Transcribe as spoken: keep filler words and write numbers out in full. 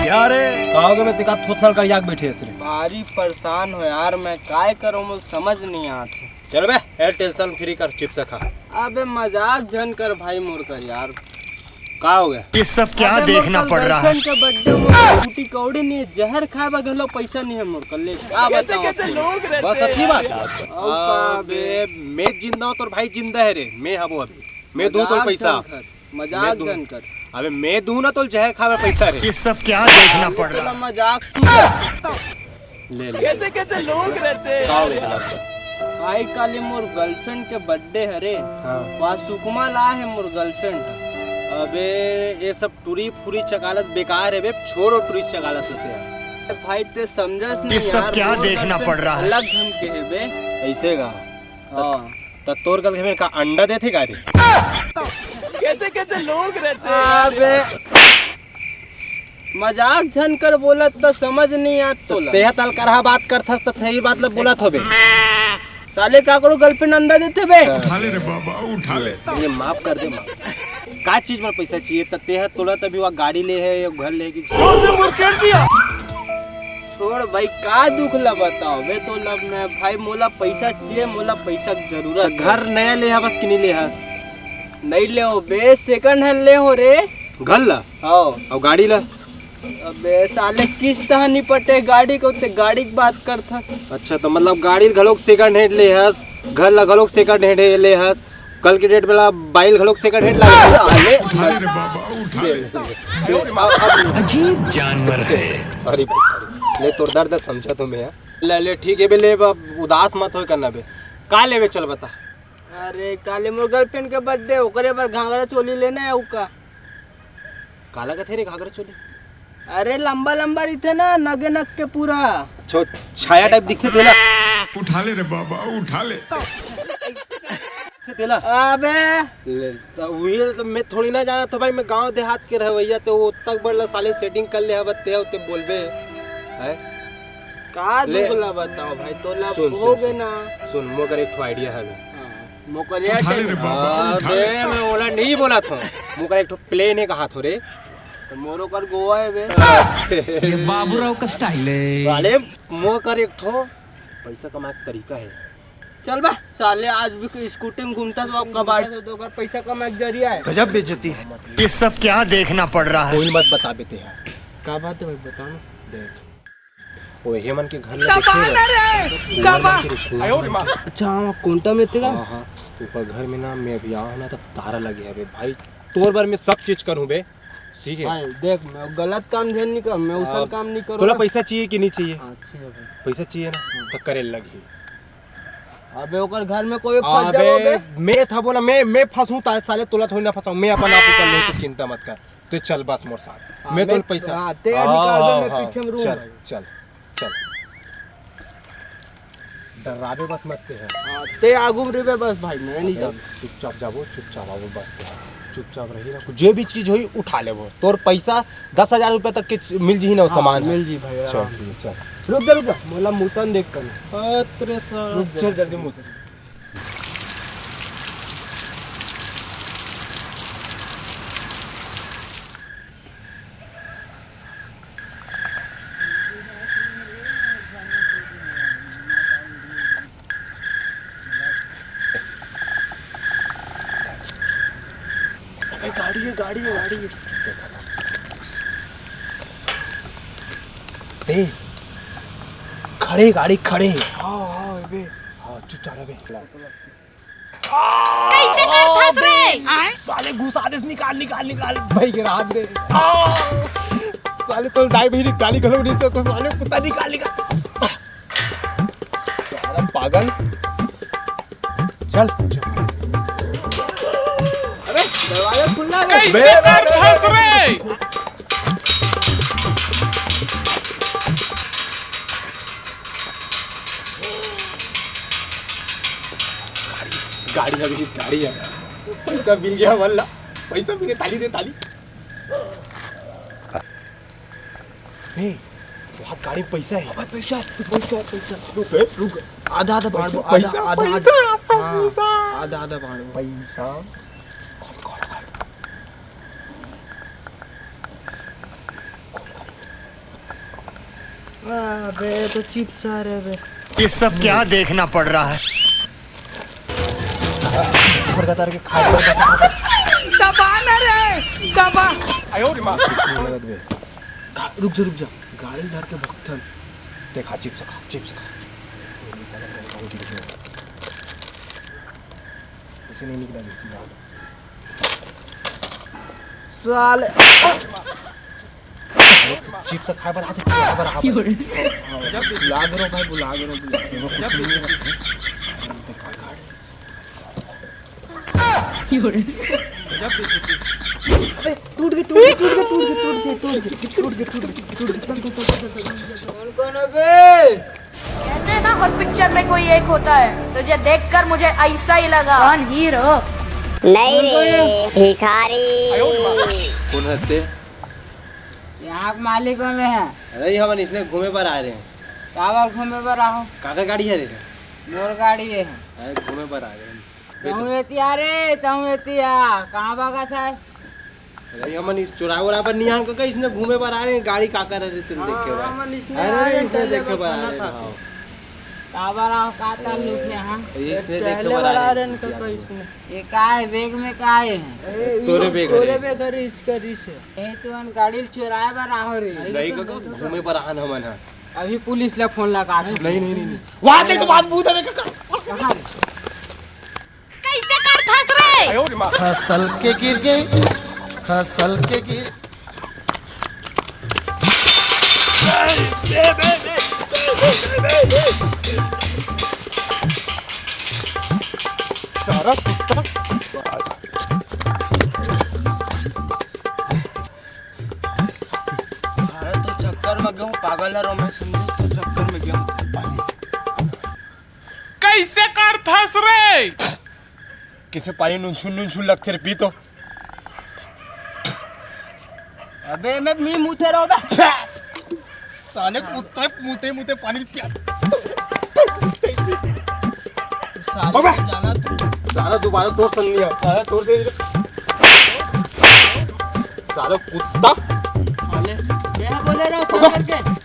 यार, का होगे बे, तें का थोथल करिया के बइठे हस रे? भारी परेशान हों यार मैं, काय करों मोर समझ नइ आत हे। चल बे, ए tension free कर, chips खा। अबे मजाक झन कर भाई मोर कर यार। का होगे? ये सब क्या अबे मोर देखना कल पड़ रहा है? Girlfriend के birthday, मोर scooty कौड़ी नइ हे, जहर खाय बर घलो पइसा नइ हे मोर कर, ले का बतावंव। बस अतनी बात? अउ का बे? अबे मैं जिंदा हूँ, तोर भाई जिंदा हे रे, मैं हबो अभी, मैं दूँ तोला पइसा। मजाक झन कर। अबे मैं दूँ ना तोला जहर खाय बर पइसा रे। ये सब क्या देखना पड़ रहा है? मजाक सुन। ले, ले, कैसे, ले। कैसे लोग रहते हैं। का होगे तेला? भाई, काली मोर girlfriend के birthday हरे। हाँ। वहाँ सुकमा ला हे मोर girlfriend। अबे ये सब टुरी फुरी चकालस बेकार हे बे, छोड़ वो टुरी चकालस होते हैं। भाई तें समझस नहीं यार, ये सब क्या देखना पड़ रहा है? अलग ढंग के हे बे। अइसे का? हाँ। त तोर girlfriend का अंडा देथे का रे? कैसे कैसे लोग रहते हैं यार। अबे मजाक झन कर, बोलत त समझ नइ आत तोला। तेहा तलकरहा बात करथस त सही बात ल बोलत होबे। साले काकरो girlfriend अंडा देथे बे? उठा ले रे बाबा, उठा ले। ये माफ कर दे, माफ। का चीज बर पइसा चाहिए? त तेहा तोला तभी वो गाड़ी ले हे, ये घर ले कि छोड़ भाई, का दुख ला बतावंव बे तोला मैं भाई, मोला पइसा चाहिए, मोला पइसा के जरूरत हे। घर नया ले हवस कि नइ ले हस? नइ ले हों बे, second hand ले हों रे। घर ला? हाँ। अउ गाड़ी ला? अबे साले किस्त ह नइ पटे गाड़ी के, तें गाड़ी के बात करथस। अच्छा, त मतलब गाड़ी घलोक second hand ले हस, घर ला घलोक second hand ले हस, कल के date में ला बाइल घलोक second hand लागे। साले। अरे बाबा, उठा ले। अजीब जानवर है। Sorry भाई, sorry। ले, तोर दर्द समझत हों मैं। ले, ले, ठीक हे बे, ले, अब उदास मत होय करना बे। का लेबे, चल बता। अरे, काली मोर girlfriend के birthday, ओकरे बर घाघरा चोली लेना हे, अउ का? काला कथे रे घाघरा चोली? अरे लंबा लंबा रहिथे ना, नगे नग के पूरा। छो-, छाया type दिखथे तेला। उठा ले रे बाबा, उठा ले। दिखथे तेला। अबे। ले, त उही ल त मैं थोड़ी ना जानत हों भाई, मैं गांव देहात के रहवइया, त वो ओतक बड़ ला साले setting कर ले हवस, तें बोलबे। हैं? का ले। दुख ला बतावंव भाई, तोला सुन, सुन, होगे सुन। ना। सुन, मोर कर एक ठो idea हे। हाँ। मोकर उठा ले रे बाबा, उठा ले। अबे, मैं ओला नइ बोलत हों। मोकर एक ठो plan हे, कहाथों रे। त मोरो कर गोवा हे बे। ये बाबूराव का style हे। साले, मोकर एक ठो पइसा कमाय के तरीका हे। चल बा, साले आज भी कोई scooty में घूमथस, तो कबाड़ तो ओकर पइसा कमाय के जरिया हे। गजब बेइज्जती है। ये सब क्या देखना पड़ रहा है? कोई मत बताबे तेहा। का बात हे भाई, बता ना। देख, ओ, एमन के घर ला देखे रे। अच्छा, हाँ, कोंटा में तेरा? हाँ, हाँ, ओकर घर में ना, मैं अभी आया हूँ ना, तो तारा लगे हवे भाई। तोर बर मैं सब चीज करूँ बे, ठीक है? भाई, देख, मैं गलत काम झन नहीं कर, मैं उसन अब काम नहीं करूँ तोला ना। पैसा चाहिए कि नहीं चाहिए? हाँ, चाहिए भाई। पैसा चाहिए ना, तो करे लगही। अबे, ओकर घर में कोई फंस अबे, जाओगे? मैं था बोला, मैं, मैं फंसूं ता-, साले तोला थोड़ी ना फंसाऊं, मैं अपन आप ही कर लूं, तो चिंता मत कर। ते चल बस मोर साथ। हाँ, मैं तो मैं, पैसा हाँ, ते हाँ, निकाल दे, हाँ, मैं हाँ, पीछे में रहूँ चल, भाई। चल, चल। डराबे बस मत ते है। हाँ, ते आगू में रहिबे बस भाई, मैं नहीं अबे, जाऊँ। चुपचाप जाबो, चुपचाप आबो बस ते। चुपचाप रही ना, जे भी चीज होई उठा लेबो। तोर पैसा दस हजार रुपया तक के च-, मिल जी ना वो हाँ, सामान। मिल जी भाई, चल, आराम से। ठीक, चल। रुक जा, रुक जा, मोला मुतन देख कर। अरे सर, रुक जा। चल जल्दी मुतन। अबे गाड़ी है, गाड़ी है, गाड़ी है। बे, खड़े गाड़ी खड़े। हाँ, हाँ, बे। हाँ, चुप चाला बे। कैसे करथस रे? साले घुसा देस, निकाल, निकाल, निकाल। भाई के रात दे। आ! साले तो दाई बहिनी गाली घलो नहीं सको, साले कुत्ता निकाल, निकाल। साला पागल। चल। अबे, दरवाजा खुला है। कैसे बे, बे, बे, करथस बे, बे, बे। गाड़ी, गाड़ी अभी, गाड़ी है। पैसा मिल गया वल्ला। पैसा मिले, ताली दे, ताली। बे, वहाँ गाड़ी में पैसा है। अबे पैसा, पैसा, पैसा। रुक, रुक। आधा, आधा बांट दो, पैसा, आधा, आधा, पैसा, आधा। हाँ, पैसा। आधा, आधा बांट दो। पैसा। खोल, खोल, खोल। खोल, खोल। अबे, तो चिप्स आ रहे बे। ये सब क्या देखना पड़ रहा है? मुर्गा तार के खा। दबा ना रे, दबा। का-, रुक जा, रुक जा, गाड़ी धर के भक्तन। देखा, चिप्स खा, चिप्स खा। इसे नहीं निकला, निकला। साले। चिप्स खाए बर आते, खाए बर आते। बुला के रो भाई, बुला के रो, बुला के रो, कुछ नहीं है। अबे, टूट गए, टूट गए, टूट गए, टूट गए, टूट गए, टूट गए, टूट गए, टूट गए, टूट गए, टूट गए, चल, चल, चल। कौन, कौन है बे? कहते हैं ना, हर पिक्चर में कोई एक होता है, तुझे देखकर मुझे ऐसा ही लगा। कौन हीरो? नहीं रे, भिखारी। कौन हते? यहाँ के मालिक में है। अरे, हमन इसने घूमे बर आए रहे हैं। काबर घूमे बर आहो? काकर गाड़ी है रे? मोर गाड़ी है। अरे, घूमे बर आए रहे हैं। तहूँ एतिया रे, तहूँ एतिया। कहाँ भागत हस? अरे, हमन इस चुराए उराए बर नहीं आन कका, इसने घूमे बर आ रहे हैं, गाड़ी काकर रे, तेन देखे बर। हमन इसने अरे, आ रहे हैं, इसने टहले देखे बर बर आ खाना रहे हैं, खा के। हाँ। काबर आओ, का ताल्लुक है, हाँ? इसने देखे टहले बर बर आ आ रहे रहे हैं हैं, कका, इसने। ये का है, बैग में का है? ए, तोरे ये बैग तोरे हरे। बैग हरे, इसका रिस है। ए, तुमन गाड़ी ल चुराए बर आहो रे। नहीं कका, घूमे बर आन हमन हा। अभी पुलिस ला फोन लगा दे। नहीं, नहीं, नहीं, नहीं। वहाँ देख, बात भूत है कका। कहाँ रे? कैसे कर फंस रे? फसल के गिर गए, फसल के गिर। सारा कुत्ता। सारा तो चक्कर में गयो, पागल है रो, मैं समझे तो चक्कर में गयो। कैसे कर फंस रे? किसे पानी नुनछुन नुनछुन लगथे रे, पी तो। अबे मैं मी मुते रहो बे। छे! साले कुत्ता मुते मुते पानी पिया। साले अबे! जाना तू। साला दोबारा तोर संग नहीं आ। साला तोर दे। साला कुत्ता। साले, मैं बोले रहो तो करके।